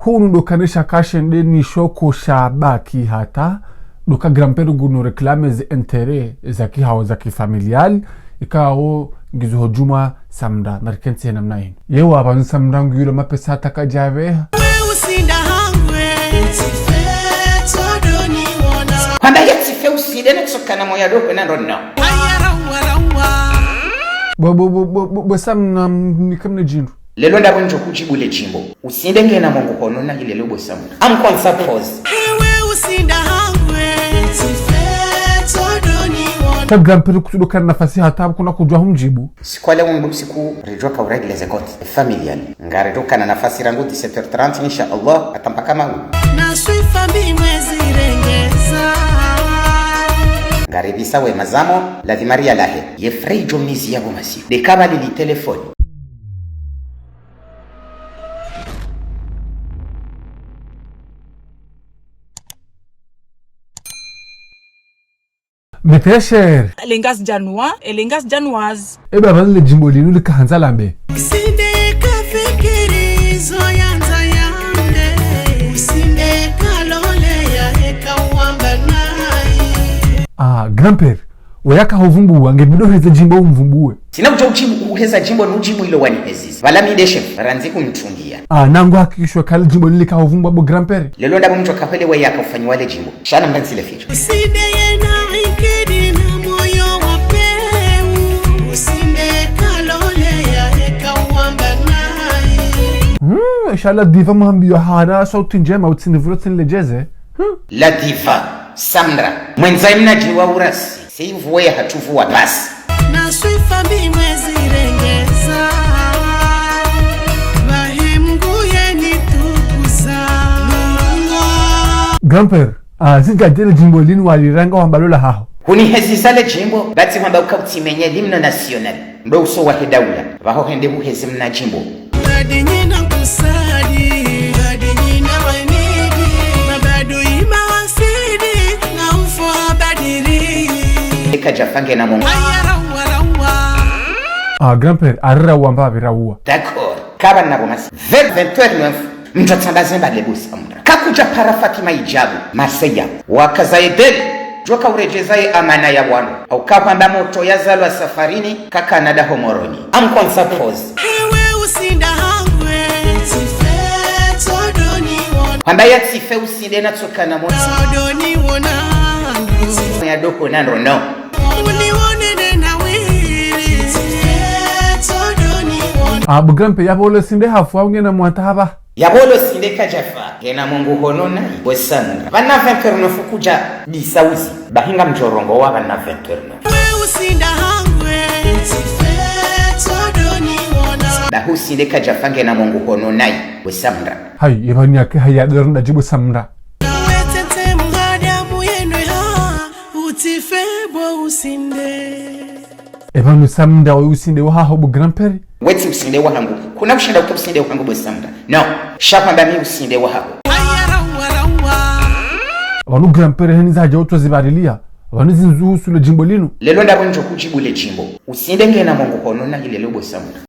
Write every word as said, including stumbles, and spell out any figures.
Hunu ndo kanesha kashende ni shoko shabaki hata, ndo ka grand-père ngunu réclamer ze intérêts za kihao za kifamilial, ikao ngizo ho djumwa Samra, na rikentsi hena mna inu. Yewa, apvanu Samra nguyulo mapesa hata kadjaveha. Hwamba ye tsife usinde na tsokana moya do kwena ndo no. Bo, bo, bo, bo, bo, bo Samra, mm, ni kamne djindru. Lelo ndapvo ndjo kudjibu le djimbo. Usinde ngena Mungu hono na ilelo bo Samra. Am konsa pause. Ewe usinda hangwe, tsife tsodoni wona. Ka grand-père kutsudo kana nafasi hata kuna kudjua humdjibu. Siku wa leo ndo usiku redjo ka urégler ze comptes familial. Ngaredjo kana nafasi rangu dix-sept heures trente, insha Allah, hata mpaka mawu. Na swifa mbi mwezi rengeza. Ngaribisa we mazamo, la vie Maria lahe. Ye frère djo mizi ya bo masihu. De kabali li téléphone. Mes très chers. Elengas Janwa, Elengas Janwas. Eba pvanu le djimbo linu lika handza lambe. Usinde kafikiri zo yandza yambe. Usinde kalole ya heka wamba nayi. Ah, grand-père, weyaka hovumbuwa, nge bido heze djimbo umvumbuwe. Tsina kudja udjibu, uheza djimbo nudjibu ilo waniheziza. Pvala mi de chef, randzi kumtungia. Ah, nangu hakikisho kali djimbo lili kahovumbuwa bo grand-père. Lelo ndapvo mdjo kahwele weyaka ufanyiwa le djimbo. Shana mrandzi le ficho. Usinde yena ikidi na moyo wa peu. Usinde kalole ya heka wamba nayi. Hmm, inshallah diva mwambiyo hana sauti ndjema utsini vulo tsini ledjeze. Hmm. La diva, Samra. Mwendza imna djiwa urasi. Seivuwe ya hatsuvuwa basi. Na swifa mbi mwezi rengeza. Bahi Mungu yeni tukuza. Grand-père, ah, zidja djele djimbo linu waliranga wamba lola haho. Hunihezisa le djimbo, batsi hwamba uka utsimenye l'hymne national. Ndo uso wahe daula. Pvaho hende huhezi mna djimbo. Badi nyina kusadi, badi nyina wanidi, mabadu ima wasidi, na ufo badiri. Eka djafa ngena Mungu. Aya rawa rawa. Ah, grand-père, arira wamba abira uwa. D'accord. Kaba nabo masi. Vers vingt heures neuf. Mdru atsamba zemba le bo Samra. Kakudja para Fatima Ijabu. Maseya. Wakaza edeli. Djoka uredjeza ye amana ya wanu. Au kahwamba moto ya zalwa safarini, kakana daho Moroni. Am konsa pause. Ewe usinda hangwe, tsife tsodoni wona. Hwamba ya tsife usinde na tsokana moto. Tsodoni wona. Ya doko na nrono. Uni wone ne na wiri. Tsife tsodoni wona. Ah, bo grand-père, ya bo le sinde hafu, au ngena mwata haba. Ya bo le sinde kadjafa, ngena Mungu hono nayi, bo Samra. Pvanu vingt heures neuf kudja disa uzi, bahi ngamdjo rongowa pvanu vingt heures neuf. We usinda hangwe, tsife tsodoni wona. Bahi usinde kadjafa ngena Mungu hono nayi, bo Samra. Hayi, ye pvanu yake hayi ya doro nda djibu Samra. We tete mgada muyenwe ha, utsife bo usinde. Epvanu Samra we usinde wahaho bo grand-père? Wetsi usinde wahangu. Kuna kushinda uka usinde wahangu bo Samra. Non. Sha hwamba mi usinde wahaho. Pvanu grand-père heni zadja utso zibadiliya. Pvanu zindzu husu le djimbo linu. Lelo ndapvo ndjo kudjibu le djimbo. Usinde ngena Mungu hono nayi lelo bo Samra.